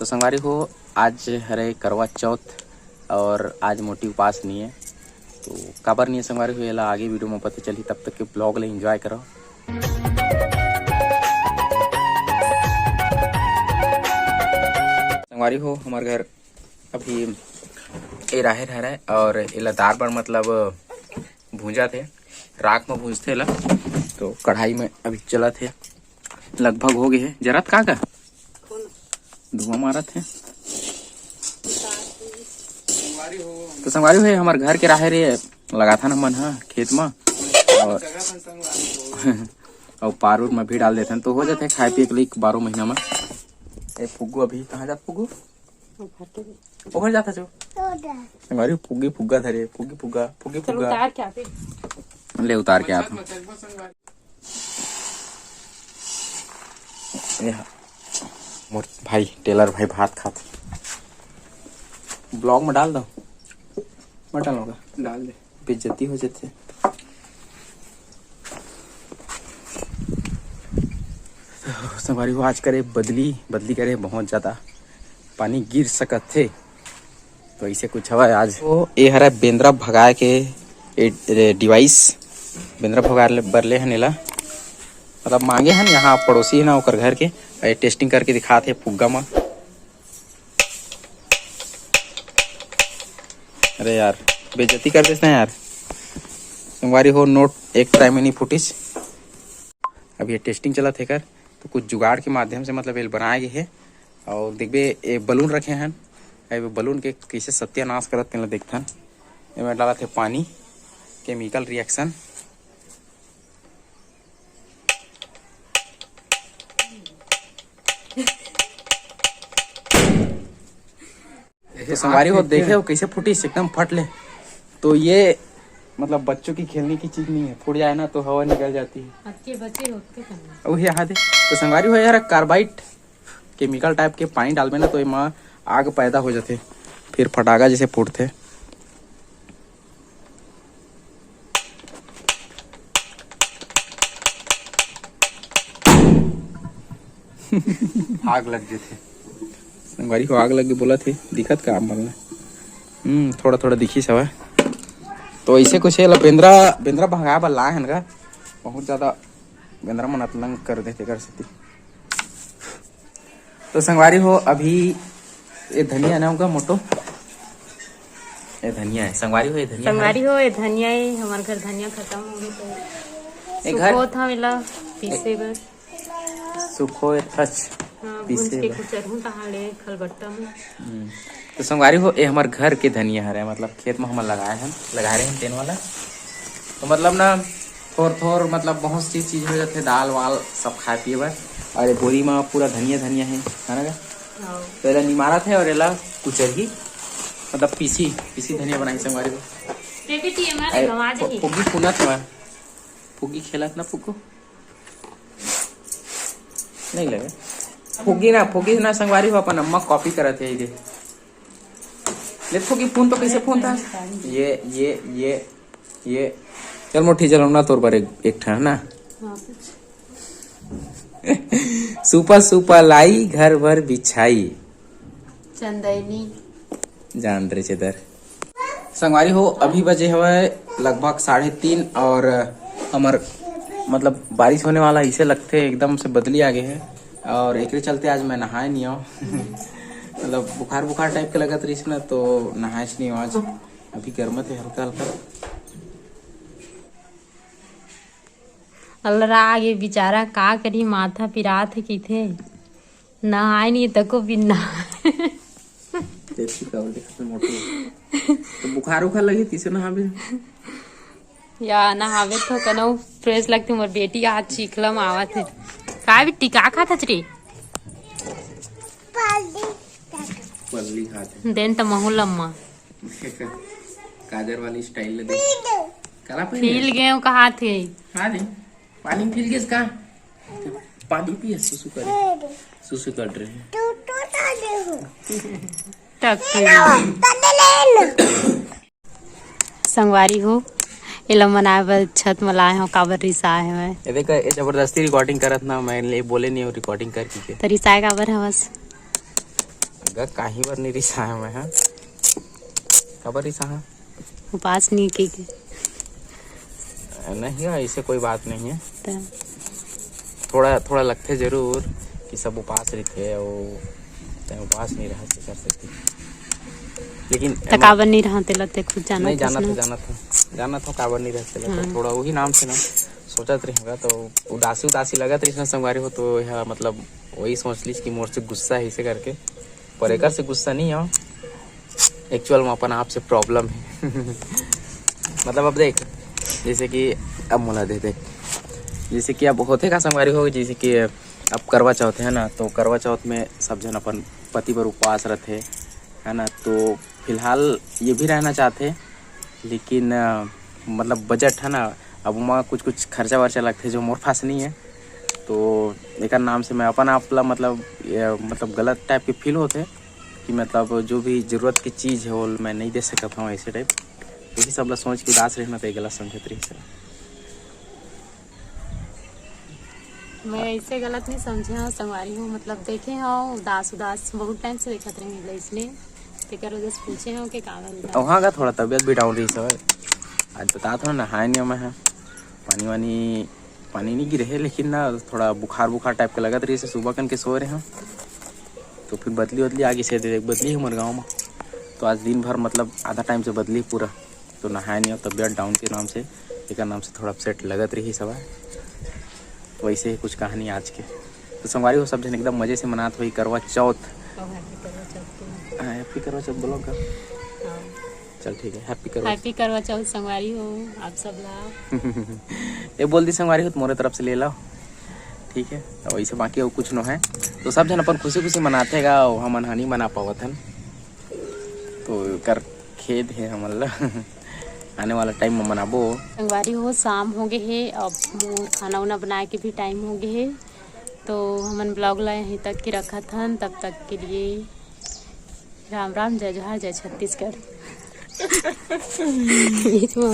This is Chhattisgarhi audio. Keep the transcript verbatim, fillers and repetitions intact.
तो संगवारी हो, आज हरे करवा चौथ और आज मोटी उपास नहीं है। तो काबर नहीं है संगवारी हो, एला आगे video में पता चलही, तब तक के vlog ले enjoy करो। संगवारी हो, हमार घर अभी ए राहेर हरय और एला दार बर मतलब भूंजा थे, राख में भूंजथे एला। तो कढ़ाई में अभी चलत हे, लगभग हो गए हे। जरत का का धुआं मारत हे। तो संगवारी हो, हमार घर के राहेर ए लगाथन हमन ह खेत में, और और पारूर में भी डाल देथन, तो हो जाथे खाए पिए के लिए बारह महीना में। ए फुग्गू अभी कहाँ जात फुग्गू? ओकर जात हे जो। संगवारी फुग्गी फुग्गा धरे, फुग्गी फुग्गा, फुग्गी चलो फुग्गा। उतार के आते। ले उतार के आते। ए हा, मोर भाई, टेलर भाई भात खात। Vlog में डाल दो। मत डालोगा? डाल दे। बेइज्जती हो जाते। संगवारी हो, आज करे बदली, बदली करे बहुत ज़्यादा, पानी गिर सकत थे, तो ऐसे कुछ हवा आज। तो ये हरा बेंदरा भगाए के ए, ए, device, बेंदरा भगाए ले, बर ले हन एला, मतलब मांगे हन यहाँ पड़ोसी है ना, ओकर घर के, ए, testing करके दिखात हे फुग्गा में। अरे यार, बेइज्जती कर देस ना यार। संगवारी हो, नोट एक time में नहीं फूटिस। अब ये testing चलत हे कर, तो कुछ जुगाड़ के माध्यम से मतलब एल बनाए गए हे। और देखबे, ये balloon रखे हन, ये balloon के कैसे सत्यानाश करत तेला देखथन। एमे डालत हे पानी, chemical reaction। तो संगवारी हो, देखे हो कैसे फूटिस, एकदम फट ले। तो ये मतलब बच्चों की खेलने की चीज नहीं है, फूट जाए ना तो हवा निकल जाती है। अच्छे बच्चे होते हैं। वही यहाँ दे। तो संगवारी हो यार, carbide chemical type के पानी डालबे ना तो एमा आग पैदा हो जाथे, फिर फटाका जैसे फूटथे। आग लग जथे। संगवारी हो, आग लग गे बोलत हे, दिखत का आप मन ला? हम्म, थोड़ा थोड़ा दिखिस हवय। तो ऐसे कुछ हे ला बेंदरा, बेंदरा भगाए बर लाए हन गा। बहुत ज्यादा बेंदरा मन अतलंग कर देथे कर सेती। तो संगवारी हो, अभी ये धनिया ना होगा मोटो, ये धनिया है संगवारी हो, ये धनिया है। संगवारी हो, ये धनिया है, हमारे घर धनिया खत्म हो गए तो ये घर सुखोत हम इला पीसे बर। सुखोत हच हाँ, भूंज पीसे के बर। कुचरहूँ तहाँ ले खलबट्टा में। हम्म। तो संगवारी हो, ये हमारे घर के धनिया हरे, मतलब खेत में हमन लगाए हन, लगाए रहे हन तेन वाला। तो मतलब ना, थोर थोर मतलब बहुत सी चीज हो जाथे, दाल वाल सब खाए पिए बर। और ये बोरी में पूरा धनिया धनिया है, है ना गा? हाँ। तो एला निमारत है और एला कुचरही, मतलब पीसी, पीसी धनिया बनाई संगवारी हो। बेबी, टी एम आर अरे, गवा फु-, जाही। फुग्गी फुनत ना, फुग्गी खेलत ना फुग्गू। नहीं लगे। फुग्गी ना, फुग्गी ना संगवारी हो, अपन अम्मा copy करत है ये। ले फुग्गी फून तो कैसे फून था? ये, ये, ये, ये। चल मोटी, चल ना तोर बर एक, एक ठन ना। हाँ, कुछ। सुपा सुपा लाई, घर भर बिछाई। चंदैनी। जान रे चेदर। संगवारी हो, अभी बजे हवय लगभग साढ़े तीन और हमर मतलब बारिश होने वाला ऐसे लगथे, एकदम से बदली आ गए है और एकरे चलते आज मैं नहाए नहीं आऊँ। मतलब बुखार बुखार type के लगत रहिस ना, तो नहाए नहीं आऊँ आज। अभी गर्मत है हल्का हल्का। अलरा गे बेचारा, का करी, माथा पिरात हे किथे। नहाए नहीं तको बिन नहाए। तेरे की काबर देखत हे मोटू? तो बुखार उखार लगी तीसे नहाबे। या नहाबे तो कनो fresh लगथे। मोर बेटी आज चिखला में आवत हे। का बिट्टी, का खात हच रे? पल्ली खात हे। देन त महू लम्मा। काजर वाली style ले दे। काला पहने? फील गए हो कहा थे। हाँ रे, पानी फील गए इसका। पानी पिए, सुसु करे। सुसु कर रहे हैं। टक। संगवारी हो, एला मनाए बर छत म लाए हो, काबर रिसाए हवय। ये देखा, ये जबरदस्ती recording करत ना, मैं ले बोले नहीं हूँ recording कर के। तो रिसाए काबर हवस? ग, काहीं बर नहीं रिसाहा मैं, हाँ? काबर रिसाहा? उपास नहीं के, के। नहीं, ऐसे कोई बात नहीं है। त थोड़ा, थोड़ा लगथे जरूर कि सब उपास रहिथे, अउ तैं उपास नहीं रह कर सकती। लेकिन त काबर नहीं रहा, तेला ते खुद जाना नहीं, थस जाना ना। था, जाना था, जाना था, काबर नहीं रहते ला। हाँ। तो थोड़ा वही नाम से ना सोचत रही होगा, तो उदासी, उदासी लगत रही संगवारी हो, तो यह मतलब वही सोच लीस कि मोर से गुस्सा है इसे करके, पर एकर से गुस्सा नहीं हो, एक्चुअल में अपन आप से प्रॉब्लम है। मतलब अब देख, जैसे कि अब मोला दे देख, जैसे कि अब होथे का संगवारी हो, जैसे कि अब करवा चौथ है ना, तो करवा चौथ में सब झन अपन पति बर उपवास रथे, है ना, तो फिलहाल ये भी रहना चाहते, लेकिन अ, मतलब बजट है ना, अब ओमा कुछ कुछ खर्चा वर्चा लगथे जो मोर पास नहीं है, तो एकर नाम से मैं अपन आप ला मतलब ये, मतलब गलत टाइप के फील होथे कि मतलब जो भी जरूरत की चीज़ है वो मैं नहीं दे सकत हूँ, ऐसे टाइप। यही सब ला सोच के उदास रहना तो ये गलत समझत रही सर। मैं ऐसे गलत नहीं समझे हूँ संगवारी हो, मतलब देखे हूँ उदास उदास बहुत टाइम से देखत रही, इसलिए तेकर वजह से पूछे हूँ कि काबर उदास। अब हाँ का थोड़ा तबीयत भी डाउन रही सर, आज बता था नहाए नहीं मैं, हाँ पानी वानी, पानी नहीं गिरे है, लेकिन ना थोड़ा बुखार बुखार टाइप का लगत रही से, सुबह कन के सो रहे हैं, तो फिर बदली बदली आगे से दे बदली है हमारे गाँव में, तो आज दिन भर मतलब आधा टाइम से बदली पूरा, तो नहाए नहीं हो, तबीयत डाउन के नाम से, एकर नाम से थोड़ा अपसेट लगत रही सब। वैसे ही कुछ कहानी आज के। तो संगवारी हो, सब झन एकदम मजे से मनात होई करवा चौथ। और हैप्पी करवा चौथ के। हाँ, हैप्पी करवा चौथ बोलो का? हाँ। चल ठीक है, हैप्पी करवा हैप्पी करवा चौथ संगवारी हो आप सब ला। ये बोल दी संगवारी हो तो मोरे तरफ से ले लो, ठीक है। तो वैसे बाकी और कुछ नो है, तो सब झन अपन खुशी खुशी मनाते गा, हमन हा नहीं मना पावत हन, तो कर खेद है हमन ला। आने वाला टाइम में मनाबो। संगवारी हो, शाम हो गए है, अब मोर खाना उना बनाए के भी टाइम हो गए है, तो हमन ब्लॉग ला यहीं तक के रखत हन। तब तक के लिए राम राम, जय जोहार, जय छत्तीसगढ़। ये तो